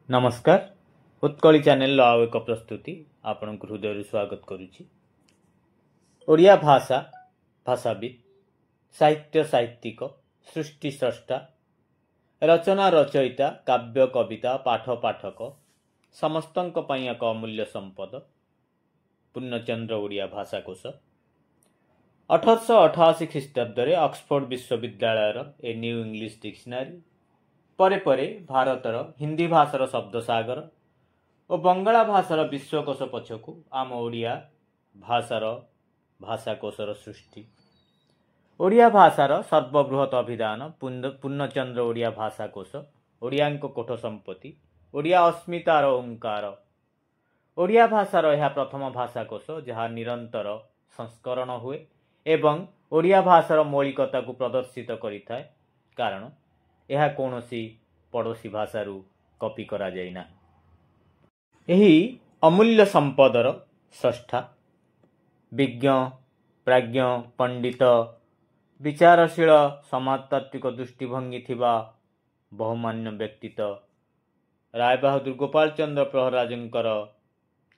ନମସ୍କାର, ଉତ୍କଳୀ ଚ୍ୟାନେଲର ଆଉ ଏକ ପ୍ରସ୍ତୁତି ଆପଣଙ୍କୁ ହୃଦୟରୁ ସ୍ୱାଗତ କରୁଛି। ଓଡ଼ିଆ ଭାଷା, ଭାଷାବିତ୍, ସାହିତ୍ୟ ସାହିତ୍ୟିକ, ସୃଷ୍ଟି ସ୍ରଷ୍ଟା, ରଚନା ରଚୟିତା, କାବ୍ୟ କବିତା, ପାଠ ପାଠକ ସମସ୍ତଙ୍କ ପାଇଁ ଏକ ଅମୂଲ୍ୟ ସମ୍ପଦ ପୂର୍ଣ୍ଣଚନ୍ଦ୍ର ଓଡ଼ିଆ ଭାଷାକୋଷ। 1888 ଖ୍ରୀଷ୍ଟାବ୍ଦରେ ଅକ୍ସଫୋର୍ଡ ବିଶ୍ୱବିଦ୍ୟାଳୟର ଏ ନ୍ୟୁ ଇଂଲିଶ ଡିକ୍ସନାରୀ ପରେ ପରେ ଭାରତର ହିନ୍ଦୀ ଭାଷାର ଶବ୍ଦସାଗର ଓ ବଙ୍ଗଳା ଭାଷାର ବିଶ୍ୱକୋଷ ପଛକୁ ଆମ ଓଡ଼ିଆ ଭାଷାର ଭାଷାକୋଷର ସୃଷ୍ଟି। ଓଡ଼ିଆ ଭାଷାର ସର୍ବବୃହତ ଅଭିଧାନ ପୂର୍ଣ୍ଣଚନ୍ଦ୍ର ଓଡ଼ିଆ ଭାଷାକୋଷ ଓଡ଼ିଆଙ୍କ କୋଠ ସମ୍ପତ୍ତି, ଓଡ଼ିଆ ଅସ୍ମିତାର ଓଙ୍କାର। ଓଡ଼ିଆ ଭାଷାର ଏହା ପ୍ରଥମ ଭାଷାକୋଷ, ଯାହା ନିରନ୍ତର ସଂସ୍କରଣ ହୁଏ ଏବଂ ଓଡ଼ିଆ ଭାଷାର ମୌଳିକତାକୁ ପ୍ରଦର୍ଶିତ କରିଥାଏ, କାରଣ ଏହା କୌଣସି ପଡ଼ୋଶୀ ଭାଷାରୁ କପି କରାଯାଇ ନାହିଁ। ଏହି ଅମୂଲ୍ୟ ସମ୍ପଦର ସ୍ରଷ୍ଟା ବିଜ୍ଞ, ପ୍ରାଜ୍ଞ, ପଣ୍ଡିତ, ବିଚାରଶୀଳ, ସମାଜତାତ୍ତ୍ୱିକ ଦୃଷ୍ଟିଭଙ୍ଗୀ ଥିବା ବହୁମାନ୍ୟ ବ୍ୟକ୍ତିତ୍ୱ ରାୟବାହାଦୁର ଗୋପାଳ ଚନ୍ଦ୍ର ପ୍ରହରାଜଙ୍କର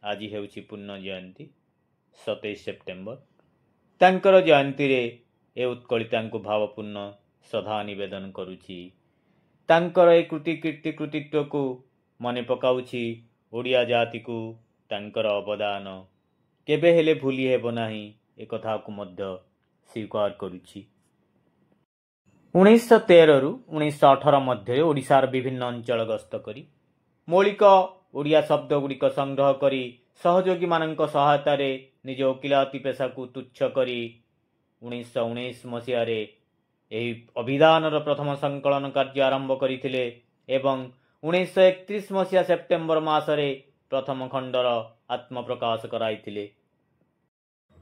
ଆଜି ହେଉଛି ପୂର୍ଣ୍ଣ ଜୟନ୍ତୀ, 27 ସେପ୍ଟେମ୍ବର। ତାଙ୍କର ଜୟନ୍ତୀରେ ଏ ଉତ୍କଳୀ ତାଙ୍କୁ ଭାବପୂର୍ଣ୍ଣ ଶ୍ରଦ୍ଧା ନିବେଦନ କରୁଛି। ତାଙ୍କର ଏ କୃତି କୀର୍ତ୍ତି କୃତିତ୍ୱକୁ ମନେ ପକାଉଛି। ଓଡ଼ିଆ ଜାତିକୁ ତାଙ୍କର ଅବଦାନ କେବେ ହେଲେ ଭୁଲି ହେବ ନାହିଁ, ଏକଥାକୁ ମଧ୍ୟ ସ୍ୱୀକାର କରୁଛି। 1913ରୁ 1918 ମଧ୍ୟରେ ଓଡ଼ିଶାର ବିଭିନ୍ନ ଅଞ୍ଚଳ ଗସ୍ତ କରି ମୌଳିକ ଓଡ଼ିଆ ଶବ୍ଦଗୁଡ଼ିକ ସଂଗ୍ରହ କରି ସହଯୋଗୀମାନଙ୍କ ସହାୟତାରେ ନିଜ ଓକିଲାତି ପେଶାକୁ ତୁଚ୍ଛ କରି 1919 ମସିହାରେ ଏହି ଅଭିଧାନର ପ୍ରଥମ ସଂକଳନ କାର୍ଯ୍ୟ ଆରମ୍ଭ କରିଥିଲେ ଏବଂ 1931 ମସିହା ସେପ୍ଟେମ୍ବର ମାସରେ ପ୍ରଥମ ଖଣ୍ଡର ଆତ୍ମପ୍ରକାଶ କରାଇଥିଲେ।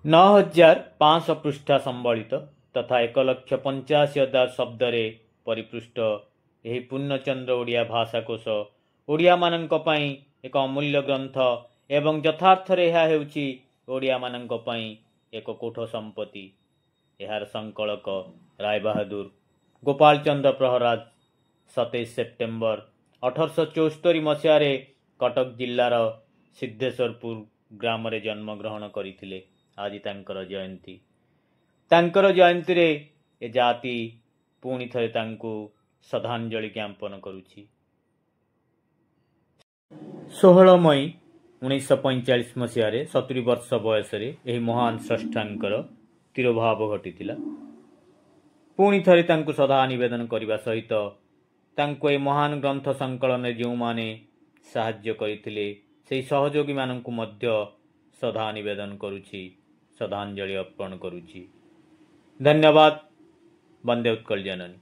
9500 ପୃଷ୍ଠା ସମ୍ବଳିତ ତଥା 1,85,000 ଶବ୍ଦରେ ପରିପୃଷ୍ଟ ଏହି ପୂର୍ଣ୍ଣଚନ୍ଦ୍ର ଓଡ଼ିଆ ଭାଷାକୋଷ ଓଡ଼ିଆମାନଙ୍କ ପାଇଁ ଏକ ଅମୂଲ୍ୟ ଗ୍ରନ୍ଥ ଏବଂ ଯଥାର୍ଥରେ ଏହା ହେଉଛି ଓଡ଼ିଆମାନଙ୍କ ପାଇଁ ଏକ କୋଠ ସମ୍ପତ୍ତି। ଏହାର ସଂକଳକ ରାୟବାହାଦୁର ଗୋପାଳ ଚନ୍ଦ୍ର ପ୍ରହରାଜ 27 ସେପ୍ଟେମ୍ବର 1874 ମସିହାରେ କଟକ ଜିଲ୍ଲାର ସିଦ୍ଧେଶ୍ୱରପୁର ଗ୍ରାମରେ ଜନ୍ମଗ୍ରହଣ କରିଥିଲେ। ଆଜି ତାଙ୍କର ଜୟନ୍ତୀ। ତାଙ୍କର ଜୟନ୍ତୀରେ ଏ ଜାତି ପୁଣି ଥରେ ତାଙ୍କୁ ଶ୍ରଦ୍ଧାଞ୍ଜଳି ଜ୍ଞାପନ କରୁଛି। 16 ମଇ 1945 ମସିହାରେ 70 ବର୍ଷ ବୟସରେ ଏହି ମହାନ ସ୍ରଷ୍ଟାଙ୍କର ତିରୋଭାବ ଘଟିଥିଲା। ପୁଣି ଥରେ ତାଙ୍କୁ ଶ୍ରଦ୍ଧା ନିବେଦନ କରିବା ସହିତ ତାଙ୍କୁ ଏହି ମହାନ ଗ୍ରନ୍ଥ ସଂକଳନରେ ଯେଉଁମାନେ ସାହାଯ୍ୟ କରିଥିଲେ, ସେହି ସହଯୋଗୀମାନଙ୍କୁ ମଧ୍ୟ ଶ୍ରଦ୍ଧା ନିବେଦନ କରୁଛି, ଶ୍ରଦ୍ଧାଞ୍ଜଳି ଅର୍ପଣ କରୁଛି। ଧନ୍ୟବାଦ। ବନ୍ଦେ ଉତ୍କଳ ଜନନୀ।